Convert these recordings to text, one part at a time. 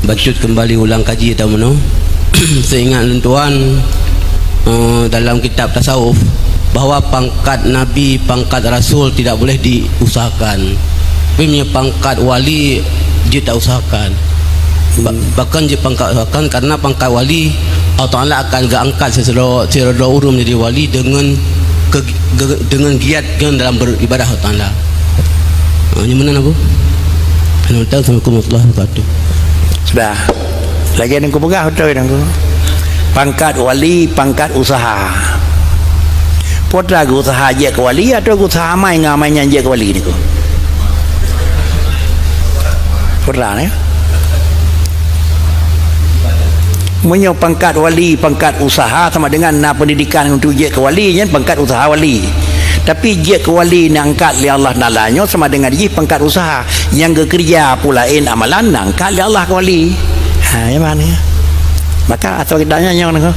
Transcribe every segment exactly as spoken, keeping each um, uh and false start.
Bacut kembali ulang kaji tahu meunoe. Seingat lôn tuan, eh, dalam kitab tasawuf, bahwa pangkat nabi, pangkat rasul tidak boleh diusahakan. Tapi meunyoe pangkat wali, jeuet tausahakan. Ba-, bahkan jeuet pangkat usahakan, karena pangkat wali, Allah Taala akan geuangkat sisidroe, sisidroe ureuëng menjadi wali dengan ke-, ke-, dengan giat ngon dalam beribadah Allah Taala. Ha, nyoe meunan, Abu. Assalamualaikum warahmatullahi wabarakatuh. Sudah. Lagée nyang kupeugah beutôi nyang ku. Pangkat wali, pangkat usaha. Peue teuma geuusaha jeuet keu wali atawa geuusaha amai ngon amai nyan jeuet keu wali nyoe ku? Peue teuma, ya? Meunyoe pangkat wali, pangkat usaha sama dengan na pendidikan untuk jeuet keu wali, nyan pangkat usaha wali. Tapi jeuet keu wali nyang angkat lé Allah Taala nyoe sama dengan jih pangkat usaha. Nyang geukeureuja peue laén amalan nyang angkat lé Allah keu wali. Ha, nyan meunan, ya. Maka atau kita nyan nyang nyoe.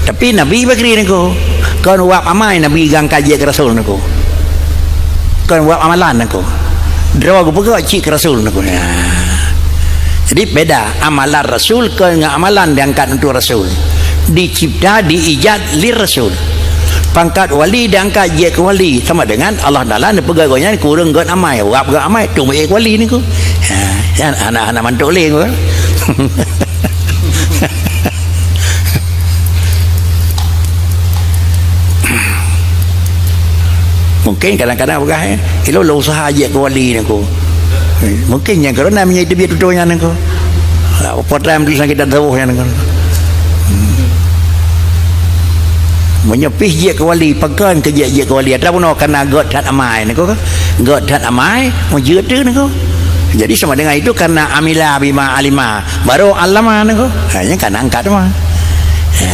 Tapi Nabi Bakri nyoe ku, kon wab amai Nabi geuangkat jeuet keu rasul nyoe ku. Kon wab amalan nyoe ku. Droe geupeugah cit keu rasul nyoe ku. Ya. Jadi beda amalan rasul kon ngon amalan diangkat untuk rasul. Dicipta, diijat lé rasul. Pangkat wali diangkat jeuet keu wali sama dengan Allah Taala neupeugah gobnyan keu ureuëng gét amai, wab gét amai, tu meuék wali nyoe ku. Ha, nyan hana, hana mantok lé ku. Mungkin kadang-kadang peugah, eh, "Ilôn lôn usaha jeuet keu wali nyoe ku." Mungkin nyang keureubeuen meunyoe teubiet tutoe nyan nyoe ku. Lah, peue teuma tulisan kitab tasawuf nyan nyoe ku. Hmm. Meunyoe pih jeuet keu wali, pakon keu jeuet, jeuet keu wali? Atawa bunoe karena gét that amai nyoe ku. Gét that amai, meujeuet teuh nyoe ku. Jadi sama dengan itu karena amila bima alima. Baru alama nyoe ku. Ha, nyan ka na angkat teuma. Ya,